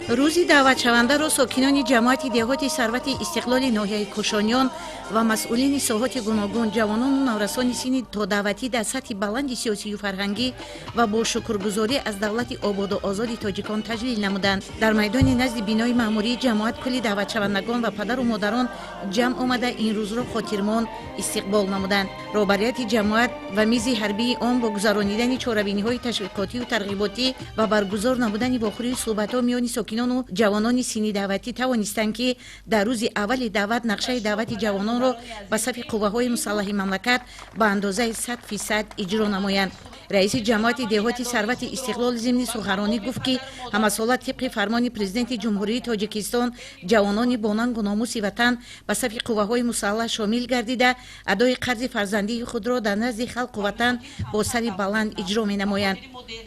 Рӯзи даъватшавандаро сокинони ҷамоати деҳоти Сарвати Истиқлоли ноҳияи Кӯшониён ва масъулини соҳоти гуногун, ҷавонону наврасони синни тодаъватӣ дар сатҳи баланди сиёсию фарҳангӣ ва бо шукргузорӣ аз давлати ободу озоди тоҷикон таҷлил намуданд. Дар майдони назди бинои маъмурии ҷамоат кулли даъватшавандагон ва падару модарон ҷамъ омада, ин рӯзро хотирмон истиқбол намуданд. Роҳбарияти ҷамоат ва мизи ҳарбии он бо гузаронидани чорабиниҳои ташвиқотию тарғиботӣ ва баргузор намудани вохӯрию суҳбатҳо миёни сокинону ҷавонони синни даъватӣ тавонистанд, ки дар рӯзи аввали даъват нақшаи даъвати ҷавононро ба сафи қувваҳои мусаллаҳи мамлакат ба андозаи 100% иҷро намоянд. Раиси ҷамоати деҳоти Сарвати Истиқлол зимни суханронӣ гуфт, ки ҳамасола тибқи фармони Президенти Ҷумҳурии Тоҷикистон ҷавонони бонангу номуси ватан ба сафи қувваҳои мусаллаҳ шомил гардида, адои қарзи фарзандии худро дар назди халқу ватан бо сари баланд иҷро менамоянд.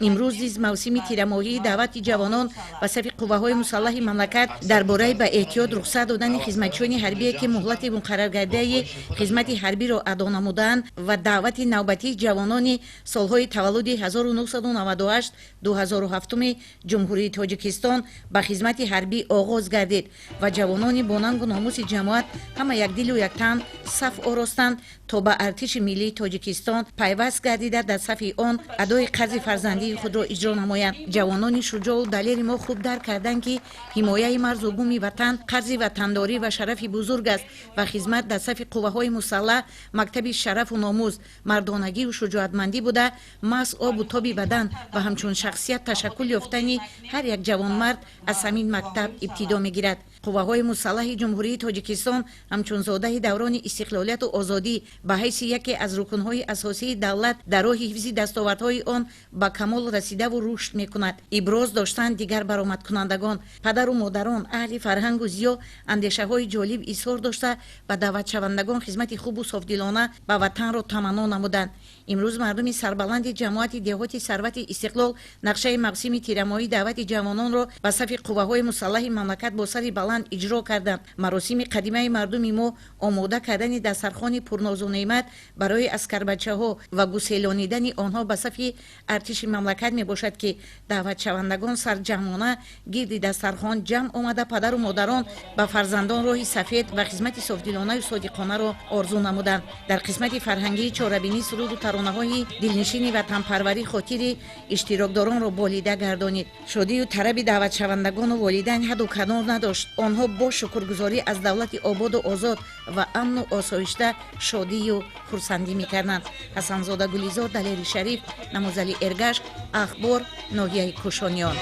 Имрӯз низ мавсими тирамоҳии даъвати ҷавонон ба сафи қувваҳои мусаллаҳи мамлакат дар бораи ба эҳтиёт рухсат додани хизматчиёни ҳарбие, ки муҳлати муқарраргардаи хизмати ҳарбиро адо намудаанд, ва даъвати навбатии ҷавонони солҳои таваллуди 1998, 2007 Ҷумҳурии Тоҷикистон ба хизмати ҳарбӣ оғоз гардид ва ҷавонони бонангу номуси ҷамоат ҳама якдилу яктан саф оростанд, то ба артиши миллии Тоҷикистон пайваст гардида, дар сафи он адои қарзи фарзандии худро иҷро намоянд. Ҷавонони шуҷоу далери мо хуб дарк карданд, ки ҳимояи марзу буми ватан қарзи ватандорӣ ва шарафи бузург аст ва хизмат дар сафи қувваҳои мусаллаҳ мактаби шарафу номус, мардонагию шуҷоатмандӣ буда, маҳз обу тоби бадан ва ҳамчун шахсият ташаккул ёфтани ҳар як ҷавонмард аз ҳамин мактаб ибтидо мегирад. Қувваҳои мусаллаҳи Ҷумҳурии Тоҷикистон ҳамчун зодаи даврони истиқлолияту озодӣ, ба ҳайси яке аз рукнҳои асосии давлат дар роҳи ҳифзи дастовардҳои он ба камол расидаву рушд мекунад, иброз доштанд дигар баромадкунандагон. Падару модарон, аҳли фарҳангу зиё андешаҳои ҷолиб изҳор дошта, ба даъватшавандагон хизмати хубу софдилона ба ватанро таманно намуданд. Имрӯз мардуми сарбаланди ҷамоати деҳоти Сарвати Истиқлол нақшаи мавсими тирамоҳии даъвати ҷавононро ба сафи қувваҳои мусаллаҳи мамлакат бо сари баланд иҷро карданд. Маросими қадимаи мардуми мо, омода кардани дастархони пурнозу неъмат барои аскарбачаҳо ва гуселонидани онҳо ба сафи артиши мамлакат мебошад, ки даъватшавандагон сарҷамъона гирди дастархон ҷамъ омада, падару модарон ба фарзандон роҳи сафед ва хизмати софдилонаю содиқонаро орзу намуданд. Дар қисмати фарҳангии чорабинӣ суруду таронаҳои дилнишини ватанпарварӣ хотири иштирокдоронро болида гардонид. Шодию тараби даъватшавандагону волидайн ҳадду канор надошт. Онҳо бо шукргузорӣ аз давлати ободу озод ва амну осоишта шодию хурсандӣ мекарданд. Ҳасанзода Гулизор, Далери Шариф, Намозали Эргаш, Ахбор, ноҳияи Кӯшониён.